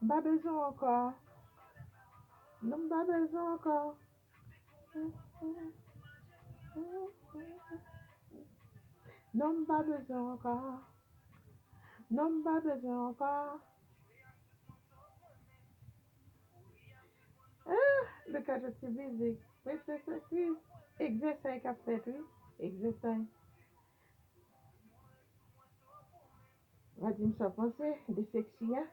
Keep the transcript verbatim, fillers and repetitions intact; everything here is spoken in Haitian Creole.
M pa bezwen w ankò. Non, m pa bezwen w ankò. Non, m pa bezwen w ankò. Non, m pa bezwen w ankò. Ah, look at the T V. Wi, se, se, se egzèsay k ap fèt, wi. Egzèsay. Va di m sa w panse de seksi a.